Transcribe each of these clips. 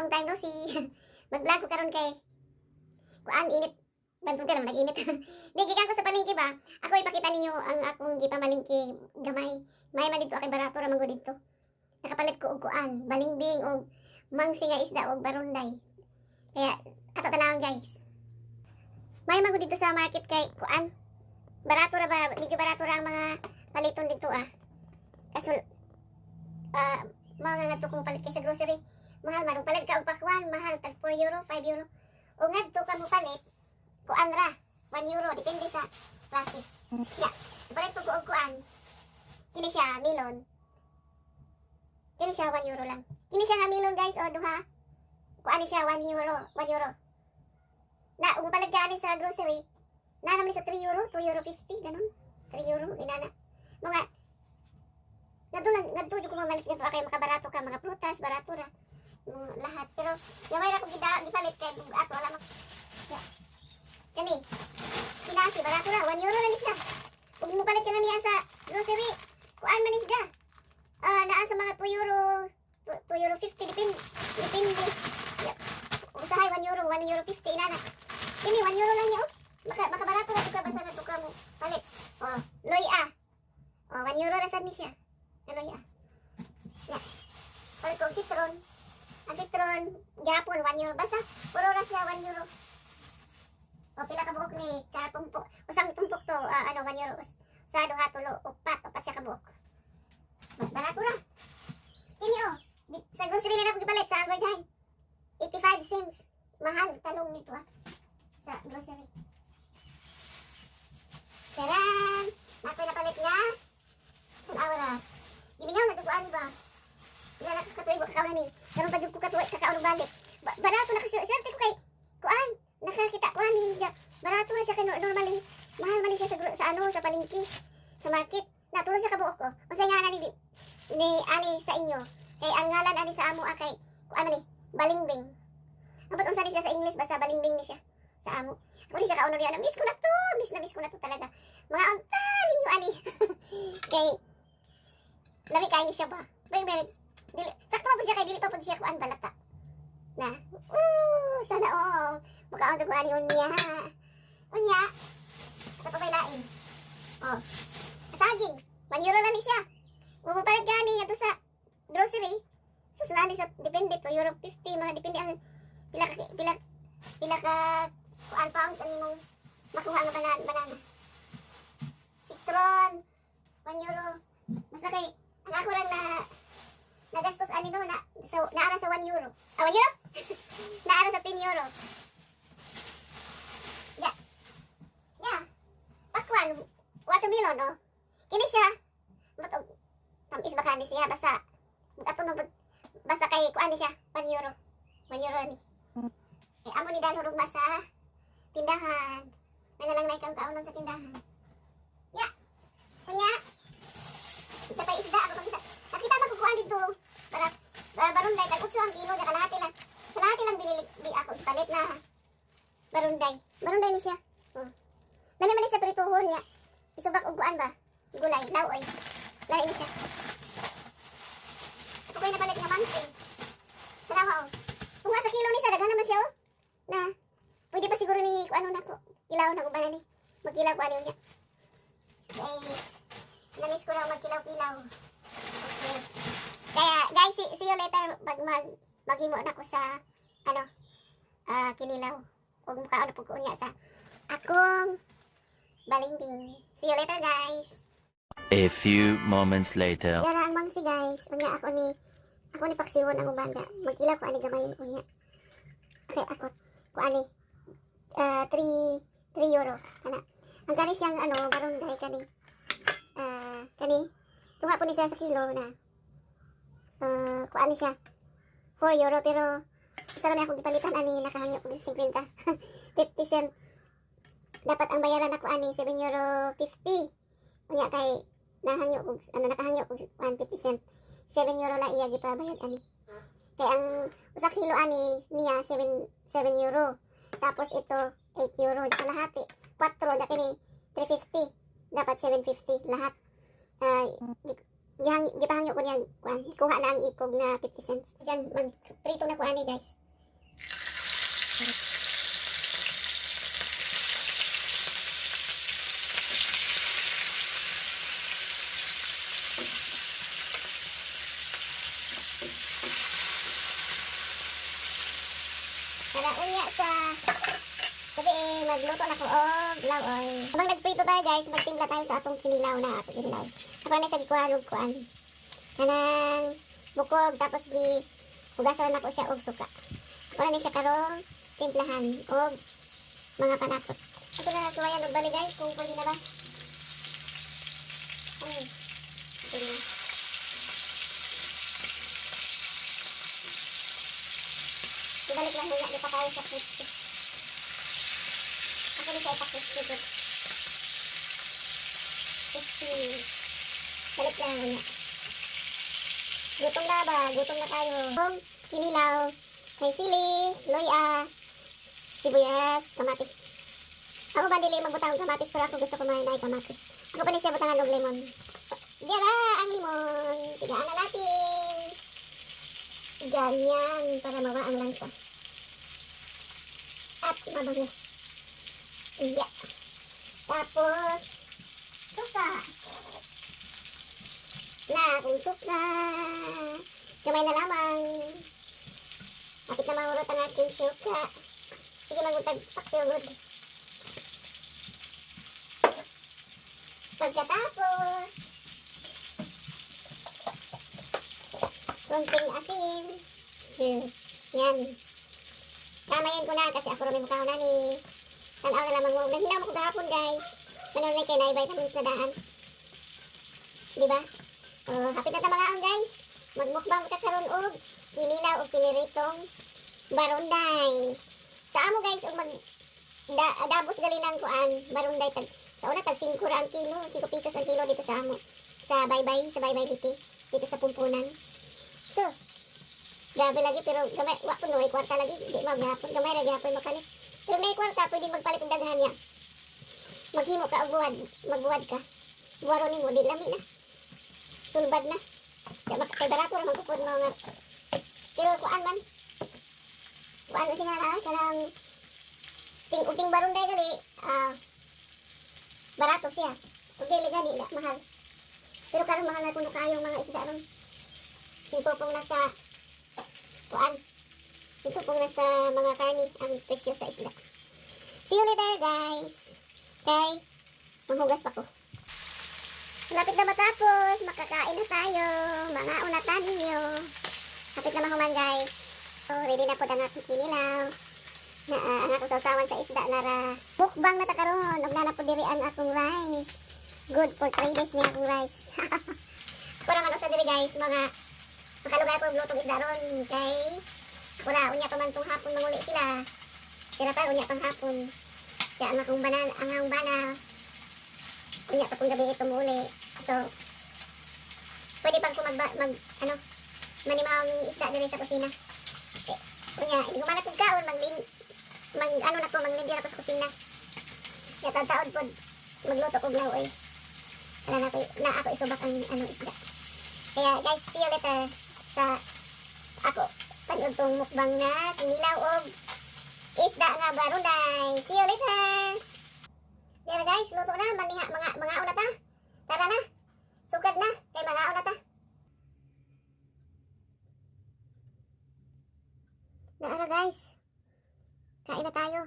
Long time no see. Mag-vlog ko karon kay kuan, init. Bantog ka naman nag-init. Di gikan ko sa palengke ba? Ako ipakita ninyo ang akong gipamalengke gamay. May man dito kay barato ra man gud dito. Nakapalit ko og kuan, balingbing og mangsi nga isda og barunday. Kaya ato tanawon, guys. May man gud dito sa market kay kuan. Barato ra ba? Medyo barato ra ang mga paliton dito ah. Kaso mga ngadto kong palit kay sa grocery. Mahal man palit ka og pakwan, mahal, tag €4, €5. O ngadto ka mo palit, kuan ra, €1, depende sa klase. Ya, palit ko og kuan. Kini siya melon. Kini siya €1 lang. Kini siya nga melon, guys, o duha. Kuan ni siya €1, €1. Na ug palit ka ani sa grocery, na naman sa €3, €2.50 ganun. €3 inana. Mga ngadto lang, ngadto jud ko mamalit ngadto kay makabarato ka, mga prutas barato ra. Mga lahat pero gamay ra ko gida gipalit kay ato wala mak. Ya. Kani. Kinasi barato ra, €1 na ni siya. Ug mo palit ka na niya sa grocery, kuan man ni siya. Ah, naa sa mga €2, €2.50, depende depende. Yeah. Usahay €1, €1.50 inana. Kini €1 lang niya oh. Makabarato ra ka basta ngadto ka mo palit. Oh, loy ah. Oh, €1 ra sad ni siya. Loy ah. Ya. Palit ko og citron. Ang citron, gapon €1. Basta puro ra siya €1. O pila ka buok ni katumpok. Usang tumpok to, ano, €1. Sa duha, tulo, upat, upat siya ka buok. Barato ra. Kini oh, sa grocery na ako gipalit sa Albert Heijn. 85 cents. Mahal talong nito ah. Sa grocery. Taran! Nakoy napalit nga. Tanawa ra. Gimingaw na jud ko ani ba. Wala na katuig wa kakaon ni. Karon pa jud ko katuig kakaon og balik. Barato na kasi, swerte ko kay kuan. Nakakita ko ani ja. Barato na siya kay normally mahal man ni siya sa ano, sa palengke, sa market. Natulo siya kabuok ko. Unsay ngalan ni ani sa inyo? Kay ang ngalan ani sa amo ah, kay kuan man ni balingbing. Ambot unsa ni siya sa English, basta balingbing ni siya sa amo. Ako ni siya kauno niya, na miss ko na to, miss na miss ko na to talaga. Mga unta ninyo ani. Kay lami kay ni siya ba. Bay bay dili sakto pa po siya kay dili pa po siya kuan balata. Na. Ooh, sana oo. Makaon sa kuan unya. Unya. Sa pa lain. Oh. Saging. €1 lang ni siya. Mupalit gani ngadto sa grocery. Susunod ni sa depende €2.50, mga depende ang pila ka kuan pounds ang imong makuha nga banana. Citron €1. Basta kay ang ako lang na nagastos ani no na so naara sa €1. Ah, €1? Naara sa €10. Ya. Ya. Pakwan, watermelon oh. Kini siya. Matog tamis ba kani siya, basta ato man basta kay kuan ni siya €1. €1 ni. Eh, amo ni dalhon ugma sa tindahan. May na lang na ikang kaunon sa tindahan. Ya. Kunya. Kita pa isda ako makita. Nakita man ko kuan dito. Para barunday tag 8 ang kilo, kalahati lang. Kalahati lang binili di ako ipalit na barunday. Barunday ni siya. Oh. Lami man ni sa prituhon niya. Isubak og kuan ba? Gulay, laoy. Lahi ni siya. Ako ko'y napalit nga mangsi. Tanawa oh. Kung nga sa kilo ni sa daghan naman siya oh. Na pwede pa siguro ni kung ano nako. Kilaw na ko ba na ni. Magkilaw ko ano niya. Kay na-miss ko raw magkilaw-kilaw. Okay. Kaya guys, see you later pag maghimo na ko sa ano kinilaw. Ug mukaon na pud ko unya sa akong balingbing. See you later, guys. A few moments later. Yara ang mangsi, guys. Unya ako ni paksiwon ang uban dya. Magkilaw ko ani gamay unya. Okay, ako ko ani 3 €3 ana. Ang kani siyang ano barunday kani. Ah, kani tunga po ni siya sa kilo na. Ah, kuan ni siya €4 pero isa lang akong gipalitan ani, nakahangyo ko 50 50 cent. Dapat ang bayaran ako ani €7.50. Unya kay nahangyo kog ano, nakahangyo kog 150 cent. €7 lang iya gipabayad ani. Kay ang usa kilo ani niya 7 €7. Tapos ito €8 sa kalahati. 4 da kini 350. Dapat 750 lahat. Ay, Gipahangyo ko niya, kuan, kuha na ang ikog na 50 cents. Diyan, mag-prito na ko ani, guys. Para unya sa gabi, eh, magluto na ko og lawoy. Habang nagprito tayo, guys, magtimpla tayo sa atong kinilaw na ato kinilaw. Ako na sa gikuha og kuan. Kanang bukog, tapos gi hugasan na ko siya og suka. Ako na ni siya karong timplahan og mga panakot. Ito na suwayan og bali, guys, kung pwede na ba. Ay, pwede na. Ibalik lang muna, di pa kayo sa crispy. Ako ni siya ipa-crispy good. Crispy. Balik lang muna. Gutom na ba? Gutom na tayo. Kung kinilaw, may sili, loya, sibuyas, kamatis. Ako ba dili magbutang og kamatis, pero ako gusto kumain ay kamatis. Ako pa ni siya butangan og lemon. Dira ang limon. Tigaan na natin. Ganyan para mawa ang lansa. At mabango. Yeah. Tapos, suka. Na, kung suka. Gamay na lamang. Kapit na mahurot ang aking suka. Sige, magutag paksiugod. Pagkatapos, konting asin. Sure. Yan. Kamayan ko na kasi ako rin may mukha na ni. Tanaw na lamang mo. Naghilaw mo ko kahapon, guys. Manood na kay na vitamins na daan. Di ba? Oh, hapit na ta mga guys. Magmukbang ka karon og kinilaw og piniritong barunday. Sa amo, guys, og mag da, dabos gali ng kuan barunday, tag sa una tag 5 ra ang kilo, 5 pesos ang kilo dito sa amo. Sa Baybay dito, dito sa Pumpunan. So, grabe lagi, pero gamay wa po no kwarta lagi, di maghapon gamay ra gyapon makalit. Pero may kwarta, pwede magpalit og daghan niya. Maghimo ka og buwad, magbuwad ka. Buwaro nimo di lami na. Sulbad na. Kaya kay barato ra man kupod mga. Pero kuan man. Kuan kasi nga na kanang ting ug ting barunday gali, ah, barato siya. Ug dili gani na mahal. Pero karon mahal na kuno kayo mga isda ron. Dito pong nasa kuan. Dito pong nasa mga karni ang presyo sa isda. See you later, guys. Kay manghugas pa ko. Malapit na matapos, makakain na tayo. Mga unatan ninyo. Kapit na mahuman, guys. So, ready na po ang ating kinilaw. Na ang akong sausawan sa isda na ra. Mukbang na ta karon, ug naa na po diri ang akong rice. Good for 3 days ni akong rice. Ako naman usa diri, guys, mga makalugar ko og lutong isda ron kay ako ra, unya pa man tong hapon manguli sila. Tira pa unya pang hapon. Kaya ang akong bana unya pa kung gabi ito muli. So, pwede pang ko mag ano, manimaw ng isda diri sa kusina. Eh, unya, hindi ko man akong kaon, mag ano na ko, manglimpyo na ko sa kusina. Ya taod pod magluto ko law eh. Wala na, na ako isubak ang ano isda. Kaya guys, see you later sa ako panood tong mukbang na kinilaw og isda nga barunday. See you later. Dira, guys, luto na maniha mga mga una ta. Tara na. Sugad na kay mga una ta. Naara, guys. Kain na tayo.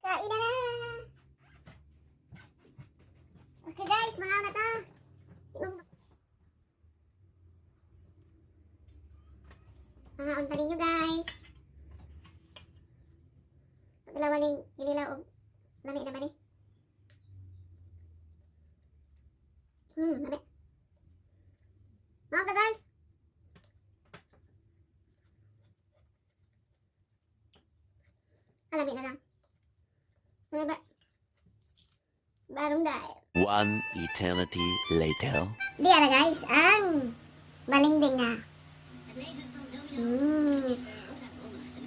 Kain na na. Okay guys, mga una ta. Mga unta ninyo, guys. Pagdalawa ning kinilaw og lami naman eh. Lami. Mga ka, guys. Alami na lang. Mga ba? Barunday. One eternity later. Di ara, guys, ang balingbing na.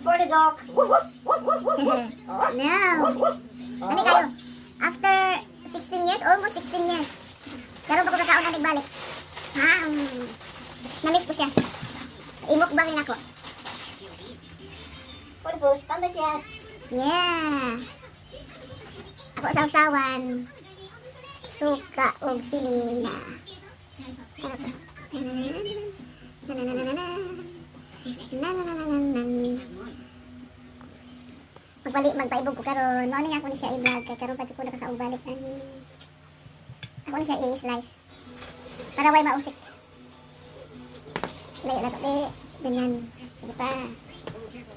For the dog. No. Ano kayo? After 16 years, almost 16 years. Karon pa ko kakaon anig balik. Ah, Namiss ko siya. Imukbang rin ako. Voor de poes, pandetje. Yeah. Ako sawsawan. Suka og sili na. Ano to? Na na na na na na. Na na na na na na. Magpali, magpaibog ko karon. Mao ni nga ako ni siya i-vlog kay karon pa jud ko nakakaubalik ani. Ako ni siya i-slice. Para way mausik. Layo na to, be. Ganyan. Sige pa.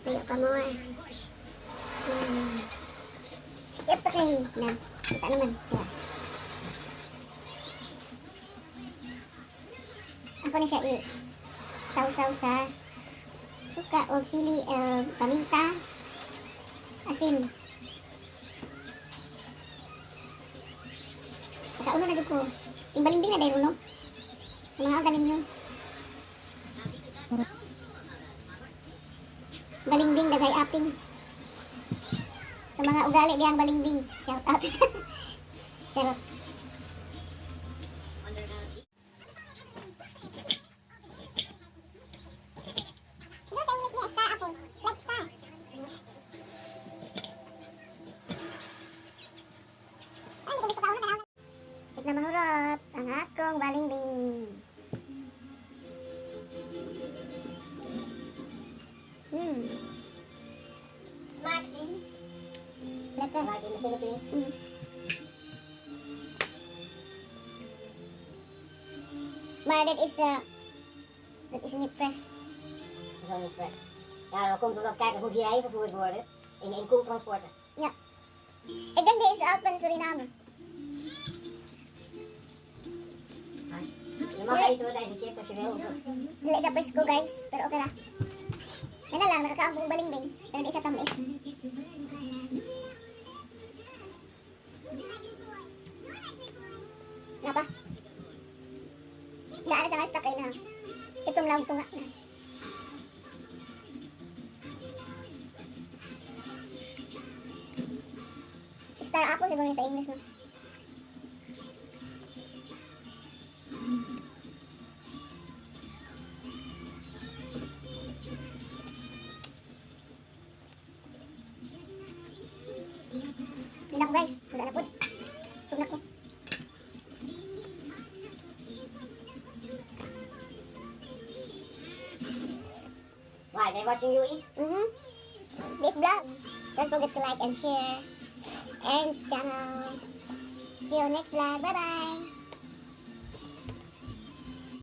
Layo pa mo. Yep, okay. Na, kita naman. Diba? Ako na siya i sausaw sa suka og sili, paminta, asin. Nakauno na jud ko. Timbalimbing na dahil no? Ang mga ganin ninyo. Balingbing, daghay aping. Sa mga ugali diyang balingbing. Shout out. Charot. Siguro sa English niya, star apple. Like star. Ay, hindi ko gusto kauna. Wait na mahurot ang akong balingbing. Smaakt die? Lekker. Like in de Philippines. Maar dat is niet fresh. Dat is wel niet fresh. Ja, dat komt omdat, kijk, dat moet hierheen vervoerd worden. In koeltransporten. Ja. Ik denk deze is uit van Suriname. Je mag eten hoor, deze chips als je wil. Dili sa presko, guys. Pero okay ra. Yan na lang, nakakaon kong balingbing. Pero di siya tamis. Na pa? Naa sa nga stock ay na. Itong lang tunga na. Star apple siguro yun sa English, no? Hindi na ako, guys. Wala na po. Sug na ko. Why, they watching you eat? Mm-hmm. This vlog. Don't forget to like and share Erin's channel. See you next vlog. Bye-bye.